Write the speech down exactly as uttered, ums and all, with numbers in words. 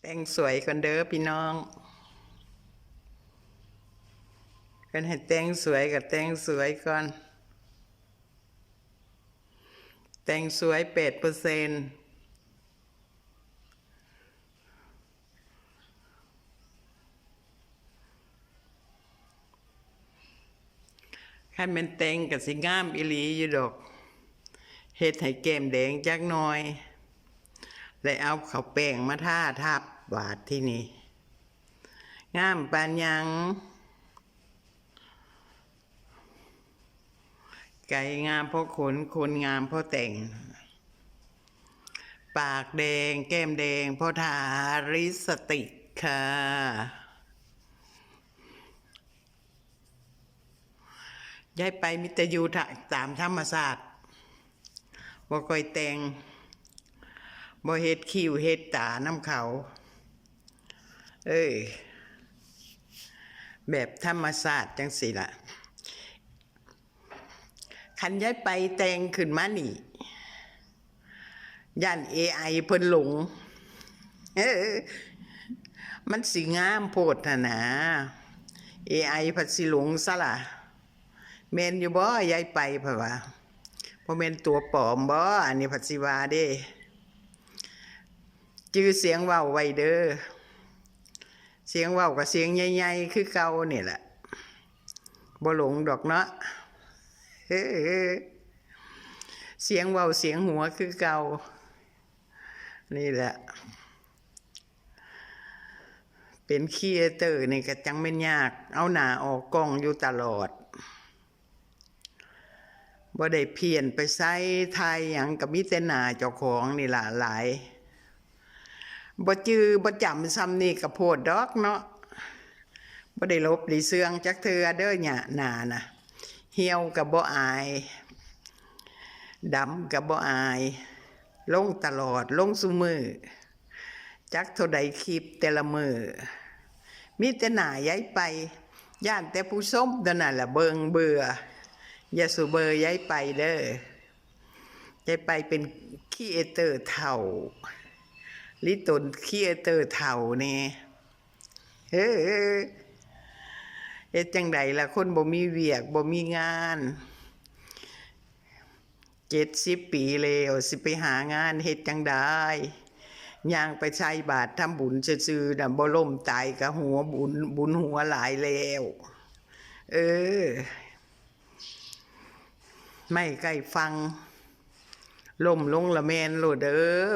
แต่งสวยก่อนเด้อพี่น้อง เพิ่นให้แต่งสวยก็แต่งสวยก่อน แต่งสวยแปดเปอร์เซ็นต์ คันแม่นแต่งก็สิงามอีหลีอยู่ดอก เฮ็ดให้แก้มแดงจักหน่อย และเอาข้าวแป้งมาทาทับบาดที่นี่ งามปานหยัง ไก่งามเพราะขน คนงามเพราะแต่ง ปากแดงแก้มแดงเพราะทาลิปสติกค่ะ ย้ายไปมิตรอยู่ตามธรรมชาติ บ่ค่อยแต่ง บ่เฮ็ดคิ้วเฮ็ดตานำเขา เออ แบบธรรมชาติจังซี่ล่ะ คันย้ายไปแต่งขึ้นมานี่ ย่าน เอไอ เพิ่นหลง เออ มันสิงามโพดหั่นนะ เอไอ พัดสิหลงซะล่ะ แม่นอยู่บ่ ย้ายไป เพราะว่า บ่แม่นตัวปลอมบ่ อันนี้พัดสิว่าเด้ จื่อเสียงเว้าไว้เด้อ เสียงเว้าก็เสียงใหญ่ๆ คือเก่านี่แหละ บ่หลงดอกเนาะ เสียงเว้าเสียงหัวคือเก่า นี่แหละ เป็นครีเอเตอร์นี่ก็จั่งแม่นยาก เอาหน้าออกกล้องอยู่ตลอด บ่ได้เพี้ยนไปไส ถ่ายหยังก็มีแต่หน้าเจ้าของนี่ล่ะหลาย บ่จื่อบ่จำส่ำนี่ก็โพดดอกเนาะ บ่ได้หลบได้เสื่องจักเทื่อเด้อ หน้า หน้าน่ะ เหี่ยวก็บ่อาย ดำก็บ่อาย ลงตลอด ลงซุมื้อ จักเท่าใดคลิปแต่ละมื้อ มีแต่หน้าย้ายไป ย้านแต่ผู้ชมเท่านั้นล่ะเบิ่งเบื่อ อย่าสู่เบอร์ย้ายไปเด้อ ย้ายไปเป็นครีเอเตอร์เฒ่า ลิตนครีเอเตอร์เฒ่าแน่ เฮ้อ เฮ็ดจั่งใดล่ะ คนบ่มีเวียก บ่มีงาน เจ็ดสิบปีแล้ว สิไปหางานเฮ็ดจั่งใด ย่างไปใส่บาตรทำบุญซื่อๆ น่ะ บ่ล้มตายก็หัวบุญ บุญหัวหลายแล้ว เออ ไม้ใกล้ฝั่ง ล้มลงละแม่นโลดเด้อ